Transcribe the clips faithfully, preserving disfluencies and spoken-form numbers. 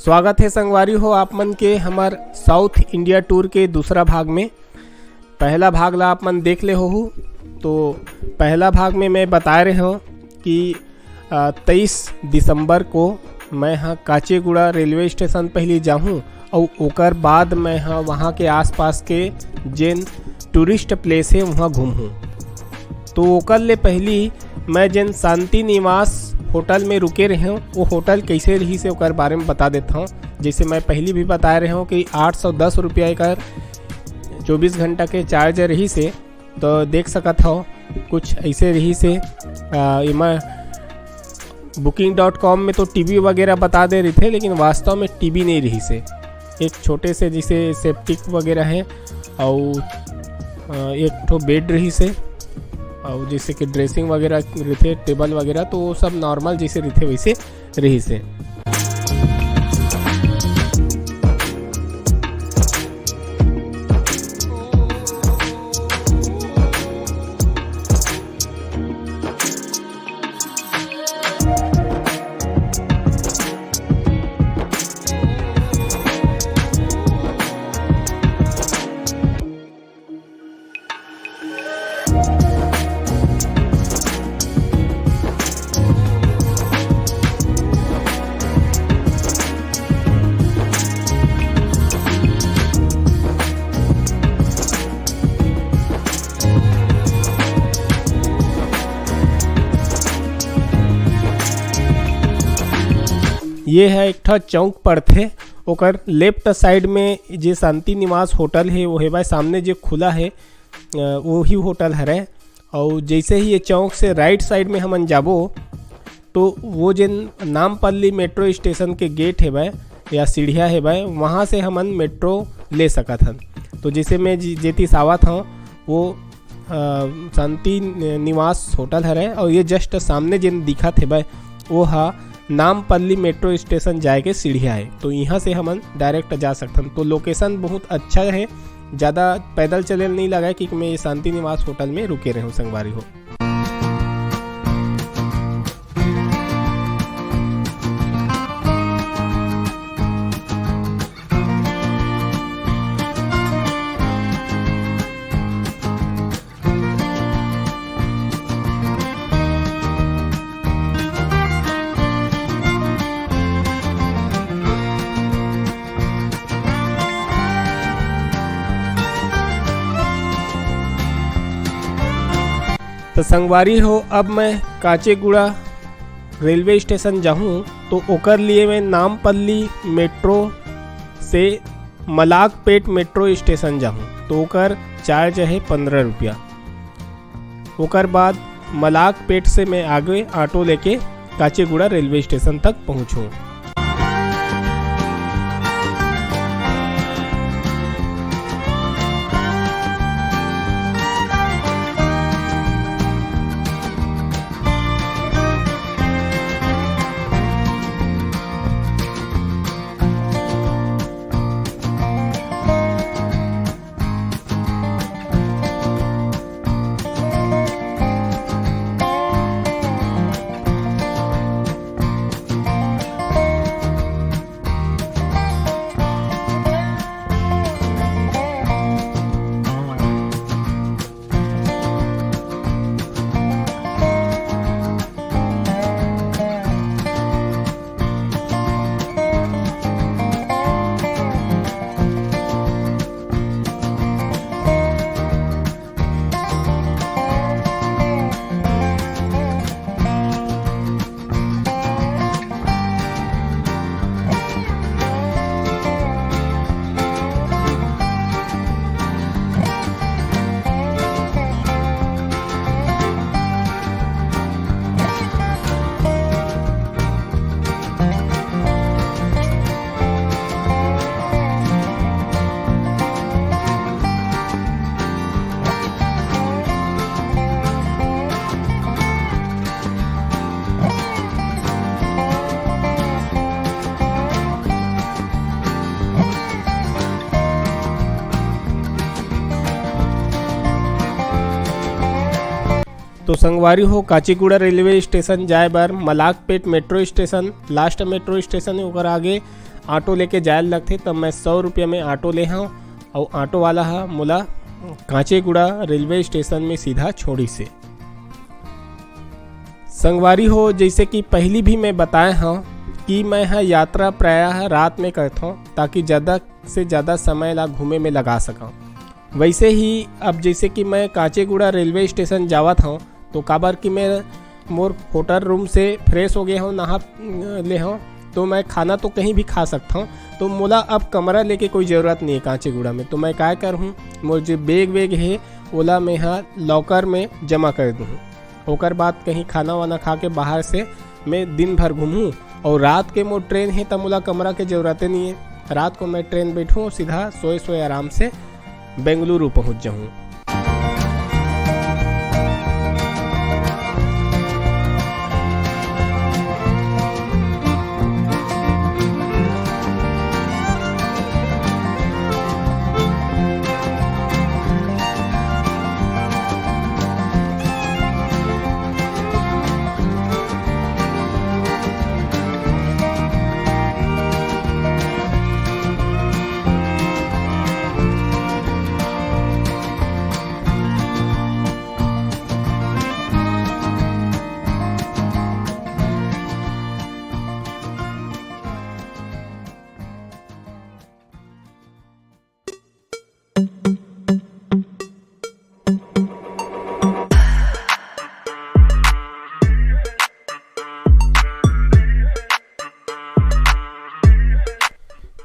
स्वागत हे संगवारी हो आप मन के हमर South India tour के दूसरा भाग में। पहला भाग ला आप मन देख ले होहू, तो पहला भाग में मैं बताए रहे हो कि, अ, तेईस दिसंबर को मैं ह काचेगुड़ा रेलवे स्टेशन पहली जाहूँ, अउ ओकर बाद मैं ह वहाँ के आसपास के जेन tourist place हे, वहाँ घूमहूँ। तो ओकर ले पहली मैं जेन शांति निवास होटल में रुके रहे हूँ, वो होटल कैसे रहिस हे, ओकर बारे में बता देता हूँ। जैसे मैं पहली भी बताए रहे हूँ कि आठ सौ दस रुपया एकर चौबीस घंटा के charge रहिस हे, तो देख सकत हव, कुछ ऐसे रहिस हे। आ, एमा booking dot com में तो टीवी वगैरह बता दे रहिथे, लेकिन वास्तव में टीवी नहीं रहिस हे। एक छोटे से जैसे septic वगैरह हे, अउ, आ, एक ठो bed रहिस हे, अउ जैसे कि dressing वगैरह रहिथे, table वगैरह, तो वो सब normal जैसे रहिथे वैसे रहिस हे। ये है एक ठा चौक पड़थे, ओकर left side में जे शांति निवास होटल हे, वो हेवय सामने जे खुला हे, अ, वो ही होटल हरे। अउ जैसे ही ये चौक से right side में हमन जाबो, तो वो जेन नामपल्ली मेट्रो स्टेशन के गेट हेवय या सीढ़िया हेवय, वहाँ से हमन मेट्रो ले सकत हन। तो जैसे मैं जि-, जेती सावत हूँ, वो, अ, शांति नि-, निवास होटल हरे, और ये just सामने जेन दिखत हेवय, वो हा नामपल्ली मेट्रो स्टेशन जाए के सीढ़िया हे। तो यहाँ से हमन direct जा सकथन। तो location बहुत अच्छा हे, ज़्यादा पैदल चले नहीं लगा, क्योंकि मैं ये शांति निवास होटल में रुके रहे हूँ संगवारी हो। तो संगवारी हो, अब मैं काचेगुड़ा रेलवे स्टेशन जाहूँ, तो ओकर लिए मैं नामपल्ली मेट्रो से मलाकपेट मेट्रो स्टेशन जाहूँ, तो ओकर charge है पंद्रह रुपया। ओकर बाद मलाकपेट से मैं आगे ऑटो लेके काचेगुड़ा रेलवे स्टेशन तक पहुँचूँ। तो संगवारी हो, काचीगुड़ा रेलवे स्टेशन जाए बर Malakpet metro station, last metro station है, ओकर आगे ऑटो लेके जाए ल लगथे, तब मैं सौ रुपया में ऑटो ले हव, अउ ऑटो वाला ह मोला कांचीगुड़ा रेलवे स्टेशन में सीधा छोड़िस हे। संगवारी हो, जइसे कि पहिली भी मैं बताए हव कि मैं ह यात्रा प्रायः रात में करथव, ताकि ज़्यादा से ज़्यादा समय ला घूमे में लगा सकव। वइसे ही अब जइसे कि मैं कांचीगुड़ा रेलवे स्टेशन जावत हव, तो काबर कि मैं मोर होटल रूम से फ्रेश हो गे हव, नहा, अ, ले हव, तो मैं खाना तो कहीं भी खा सकथव। तो मोला अब कमरा लेके कोई ज़रूरत नइ हे कांचीगुड़ा में। तो मैं काय करहूँ, मोर जो बैग वैग हे, ओला मैं ह लॉकर में जमा कर दूँ। ओकर बाद कहीं खाना वाना खा के बाहर से मैं दिन भर घूमूँ, अउ रात के मोर ट्रेन हे, त मोला कमरा के जरूरते नइ हे। रात को मैं ट्रेन बैठूँ अउ सीधा सोए सोए आराम से बेंगलुरु पहुँच जाहूँ।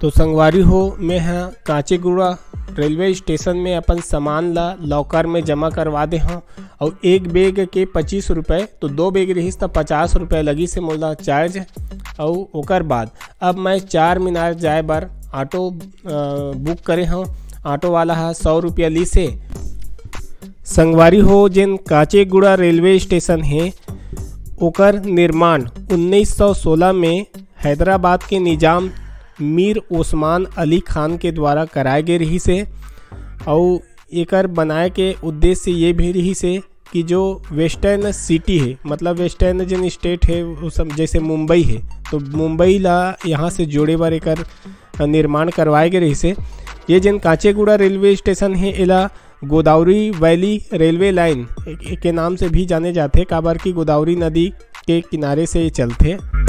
तो संगवारी हो, मैं ह कांचीगुड़ा रेलवे स्टेशन में अपन सामान ला लॉकर में जमा करवा दे हव, अउ एक बैग के पच्चीस रुपये, तो दो बैग रहिस त पचास रुपये लगिस हे मोला चार्ज। अउ ओकर बाद अब मैं चार मीनार जाए बर ऑटो, अ, बुक करे हव। ऑटो वाला ह सौ रुपया लिस हे। संगवारी हो, जेन कांचीगुड़ा रेलवे स्टेशन हे, ओकर निर्माण उन्नीस सौ सोलह में हैदराबाद के निजाम मीर ओस्मान अली खान के द्वारा कराए गे रिहिस हे। अउ एकर बनाए के उद्देश्य ये भी रिहिस हे कि जो वेस्टर्न सिटी हे, मतलब वेस्टर्न जेन स्टेट हे, वो सब जैसे मुंबई हे, तो मुंबई ला यहाँ से जोड़े बर एकर निर्माण करवाए गे रिहिस हे। ये जेन कांचीगुड़ा रेलवे स्टेशन हे, एला गोदावरी वैली रेलवे लाइन के नाम से भी जाने जाथे, काबर कि गोदावरी नदी के किनारे से ये चलथे।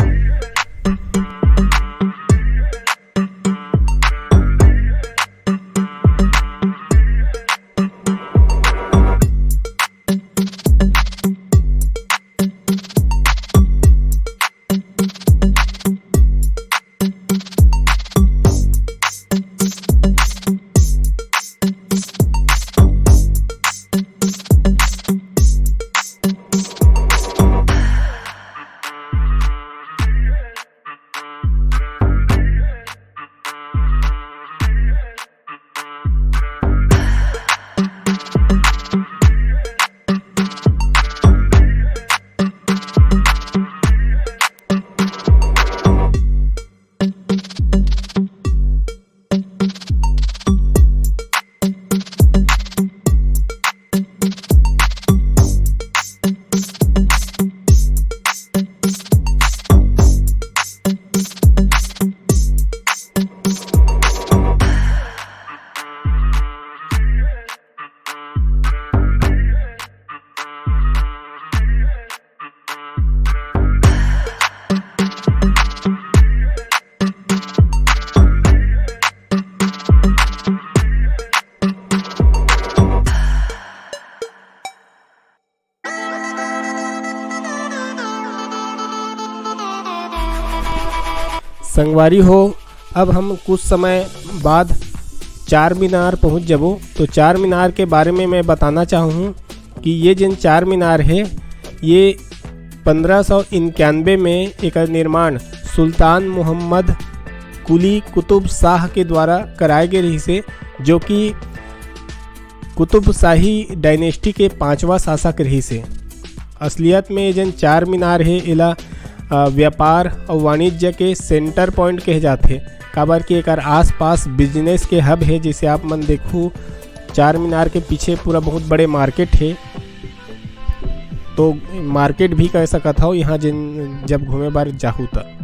संगवारी हो, अब हम कुछ समय बाद चार मीनार पहुंच जबो। तो चार मीनार के बारे में मैं बताना चाहूँ कि ये जिन चार मीनार है, ये पंद्रह सौ इक्यानवे में एकर निर्माण सुल्तान मोहम्मद कुली कुतुब शाह के द्वारा कराए गे रहिस हे, जो कि कुतुब शाही डायनेस्टी के पांचवा शासक रहिस हे। असलियत में ये जन चार मीनार हे, एला, अ, व्यापार अउ वाणिज्य के सेंटर पॉइंट कहे जाथे, काबर कि एकर आसपास बिजनेस के हब हे। जैसे आप मन देखू, चार मीनार के पीछे पूरा बहुत बड़े मार्केट हे, तो मार्केट भी कह सकत हव यहाँ, जिन जब घूमे बर जाहू त।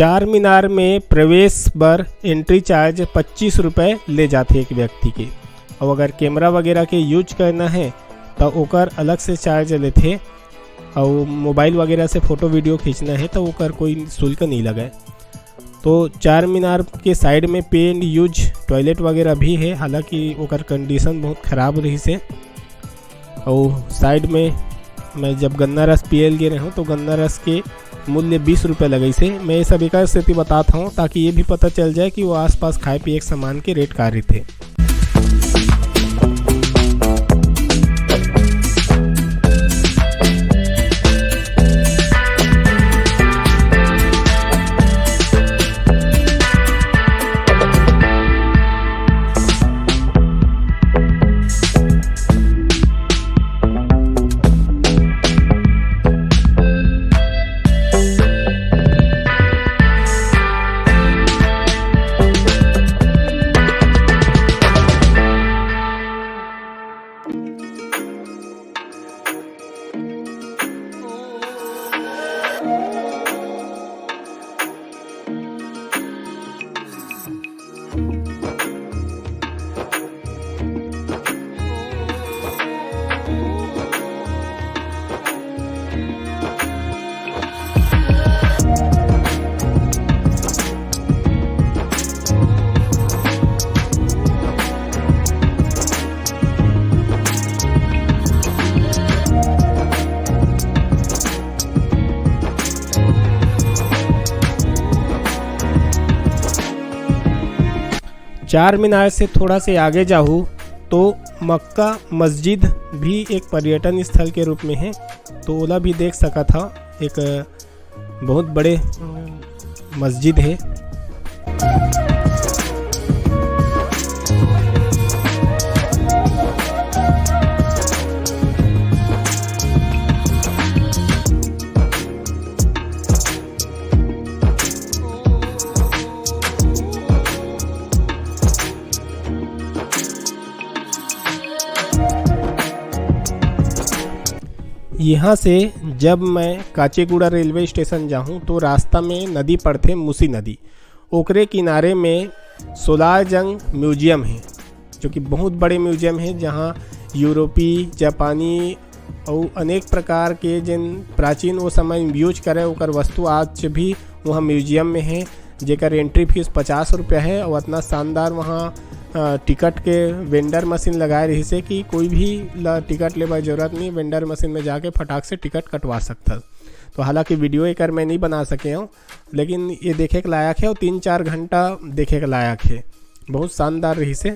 चार मीनार में प्रवेश बर entry charge पच्चीस रुपये ले जाथे एक व्यक्ति के। अउ अगर camera वगैरह के use करना हे, त ओकर अलग से charge लेथे। अउ mobile वगैरह से photo video खींचना हे, त ओकर कोई शुल्क नहीं लगे। तो चार मीनार के side में pay and use toilet वगैरह भी हे, हालांकि ओकर condition बहुत खराब रहिस हे। अउ side में मैं जब गन्ना रस पिए ल गे रहूँ, तो गन्ना रस के मूल्य बीस रुपये लगइस हे। मैं ये सब एकर सेती बतात हूँ, ताकि ये भी पता चल जाए कि वो आसपास खाए पिए के सामान के rate का रहिथे। चार मीनार से थोड़ा से आगे जाहू, तो मक्का मस्जिद भी एक पर्यटन स्थल के रूप में हे, तो ओला भी देख सकत हा। एक बहुत बड़े मस्जिद हे। यहाँ से जब मैं काचेगुड़ा रेलवे स्टेशन जाहूँ, तो रास्ता में नदी पड़थे, मूसी नदी। ओकरे किनारे में सोलार जंग म्यूजियम हे, जो कि बहुत बड़े म्यूजियम हे, जहाँ यूरोपी, जापानी अउ अनेक प्रकार के जेन प्राचीन वो समय use करे, ओकर वस्तु आज भी वहाँ म्यूजियम में हे, जेकर entry fees पचास रुपया हे। अउ अतना शानदार वहाँ, अ, टिकट के vendor machine लगाए रहिस हे कि कोई भी ला टिकट लेबर जरूरत नहीं, vendor machine में जाके फटाक से टिकट कटवा सकथस। तो हालांकि video एकर मैं नहीं बना सके हूँ, लेकिन ये देखे के लायक हे अउ तीन चार घंटा देखे के लायक हे। बहुत शानदार रहिस हे।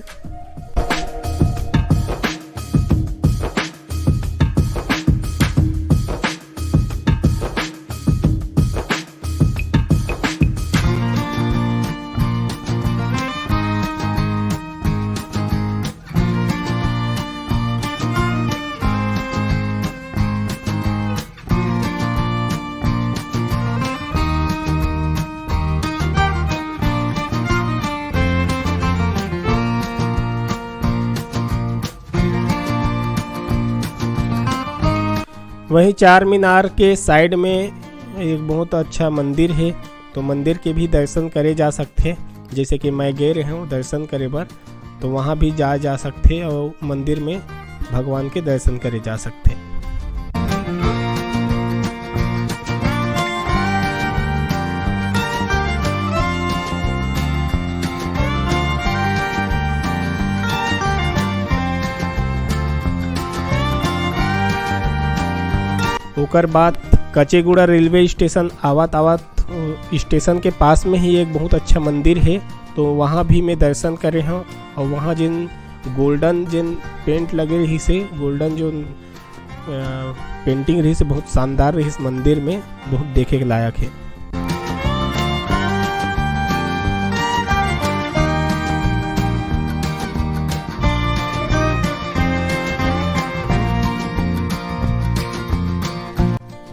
वहीं चार मीनार के side में एक बहुत अच्छा मंदिर हे, तो मंदिर के भी दर्शन करे जा सकथे। जैसे कि मैं गए रहे हूँ दर्शन करे बर, तो वहाँ भी जाए जा सकथे और मंदिर में भगवान के दर्शन करे जा सकथे। ओकर बाद कचेगुड़ा रेलवे स्टेशन आवत आवत, अ, स्टेशन के पास में ही एक बहुत अच्छा मंदिर हे, तो वहाँ भी मैं दर्शन करे हूँ। और वहाँ जिन गोल्डन जिन पेंट लगे रहिस हे, गोल्डन जो, अ, पेंटिंग रहिस हे, बहुत शानदार रहिस मंदिर में, बहुत देखे के लायक हे।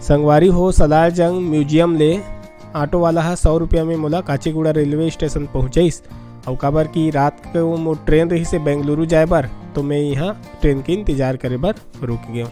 संगवारी हो, सलार जंग म्यूजियम ले ऑटो वाला ह सौ रुपया में मोला काचीगुड़ा रेलवे स्टेशन पहुंचाइस। अउ काबर कि रात के वो मोर ट्रेन रहिस हे बेंगलुरु जाए बर, तो मैं यहाँ ट्रेन के इंतजार करे बर रुक गेंव।